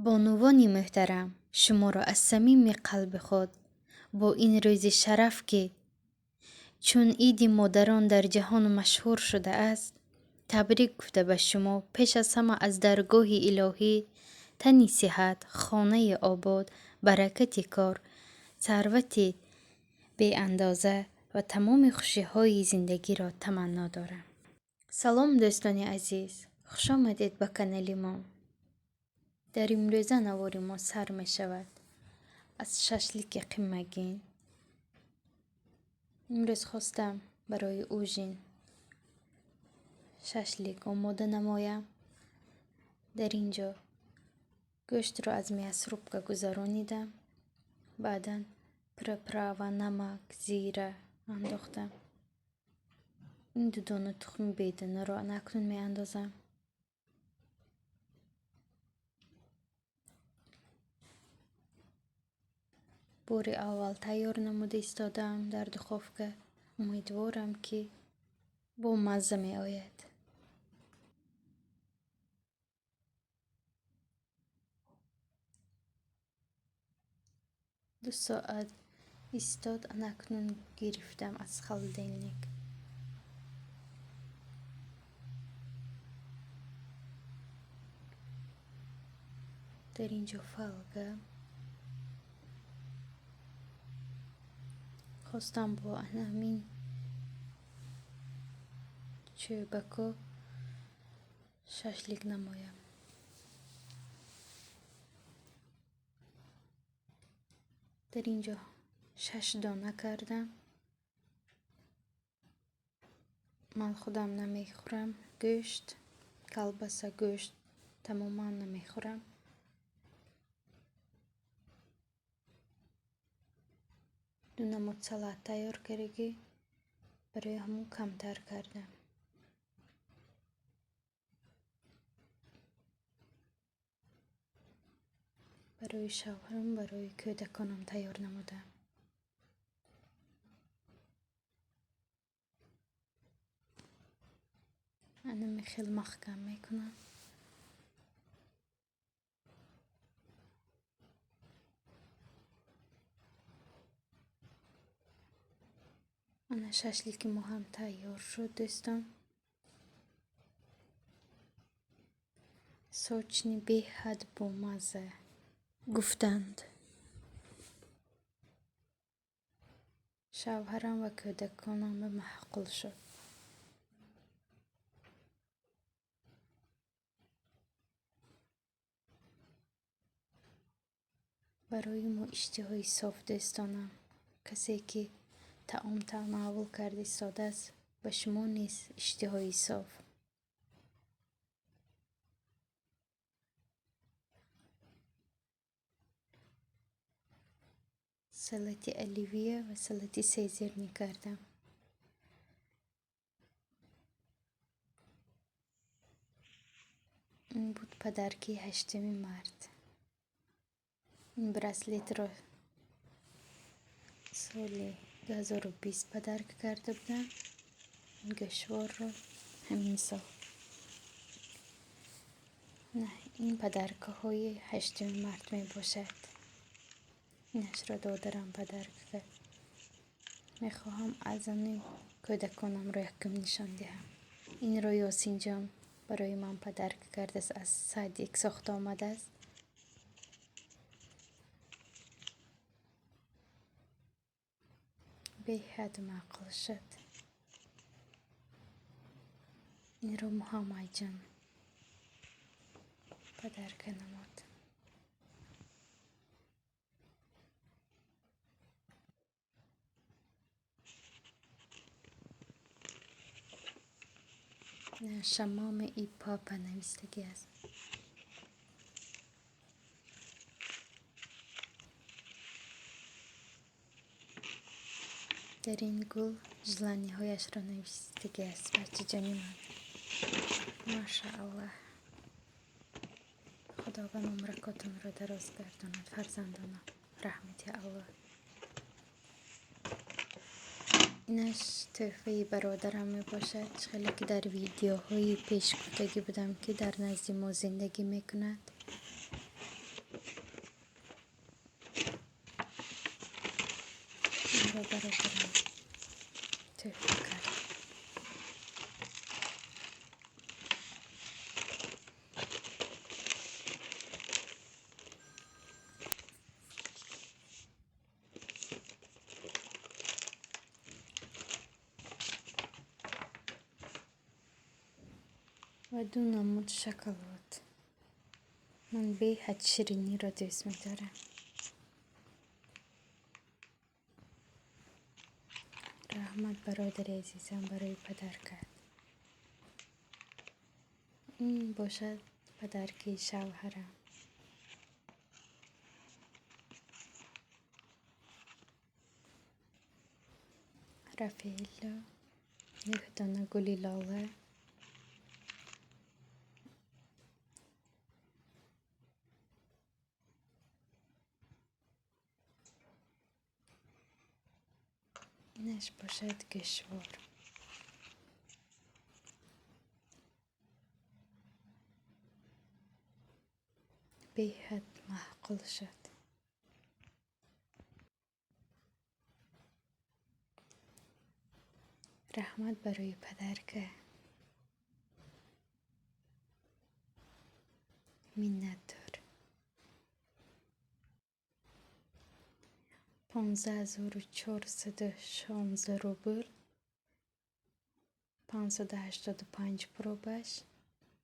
Бонувони муҳтарам, шуморо аз самими қалби худ бо ин рӯзи шараф, ки чун Иди модарон дар ҷаҳон машҳур шудааст, табрик гуфта, ба шумо пеш аз ҳама аз даргоҳи илоҳӣ тани сиҳат, хонаи обод, баракати кор, сарвати беандоза ва тамоми хушиҳои зиндагиро таманно дорам. Салом, дӯстони азиз, хушомадед ба канали мо. Дар имрӯза навори мо сар мешавад аз шашлики қимагин. Имрӯз хостам барои ужин шашлик омода намоям. Дар ин ҷо гӯштро аз мясорубка гузаронидам, баъдан приправа, намак, зира андохтам. Ин ду дона тухми бедонаро акнун меандозам. Бори аввал тайёр намуда истодаам дар духовка. Умедворам, ки бо мазза меояд. 2 соат истод, анакнун гирифтам аз холодильник. Дар ин ҷо фольга хостам, бо ҳамин чӯбако шашлик намоям. Дар ин ҷо шаш дона кардам. Ман худам намехӯрам гӯшт, колбаса, гӯшт тамоман намехӯрам. Ду намуд салат тайёр кардагӣ, барои ҳамон камтар кардам. Барои шавҳарам, барои кӯдаконам тайёр намудам. Анами хел маҳкам мекунам. Ана, шашлики мо ҳам тайёр шуд, дӯстон. Сочный, беҳад бомазза гуфтанд. Шавҳарам ва кӯдаконам ба маъқул шуд. Барои мо иштиҳои соф, дӯстонам. Касе ки таом тановул карда истодааст, ба шумо низ иштиҳои соф. Салати оливье ва салати сезерни кардам. Ин буд подарки 8-ми март. Ин браслетро соли 2020 подарка карда будам, ин гӯшворро ҳамин сол. Ин подаркаҳои 8-ми март мебошад. Инашро додарам подарка кард. Мехоҳам аз ани кӯдаконамро якум нишон диҳам. Инро Ёсинҷон барои ман подарка кардааст, аз садик сохта омадааст. Беҳад маъқул шуд. Инро Муҳаммадҷон подарка намуд. Шамоми и папа навистагӣ аст. Дар ин гул желанияҳояшро навистагӣ аст бачаҷони ман. Машааллоҳ, Худованд умракотонро дароз гардонад, фарзандонам, раҳмати Аллоҳ. Инаш тӯҳфаи бародарам мебошад. Хеле ки дар видеоҳои пеш гуфтагӣ будам, ки дар назди мо зиндагӣ мекунад. Бародарам тӯҳфа кард. Ва ду намуд шоколад. Ман беҳад шириниро дӯст медорам. Раҳмат, бародари азизам, барои подаркат. Ин бошад подарки шавҳарам. Рафаэлло, 9 дона гули лола. Инаш бошад гӯшвор. Беҳад маъқул шуд. Раҳмат барои подарка. Миннатдор. 15 416 рубл, 585 пробаш.